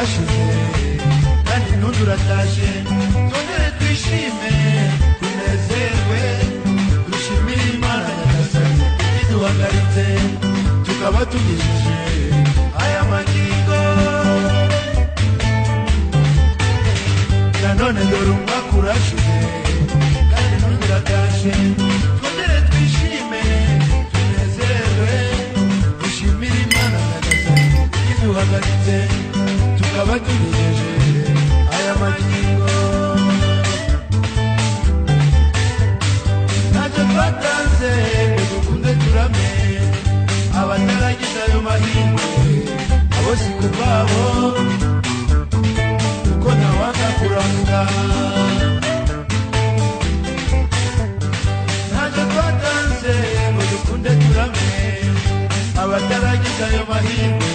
Urashize kandi n'undi uratashe, twongere twishime tunezerwe, dushimire Imana Nyagasani iduhagaritse tukaba tugejeje aya magingo. Nanone dore umwaka urashize kandi n'undi uratashe, twongere twishime tunezerwe, dushimire Imana Nyagasani iduhagaritse tukaba tugejeje aya magingo. Ntacyo twatanze ngo dukunde turame, abataragize ayo mahirwe abo si ku bwabo, kuko ntawanga kuramuka. Ntacyo twatanze ngo dukunde turame, abataragize ayo mahirwe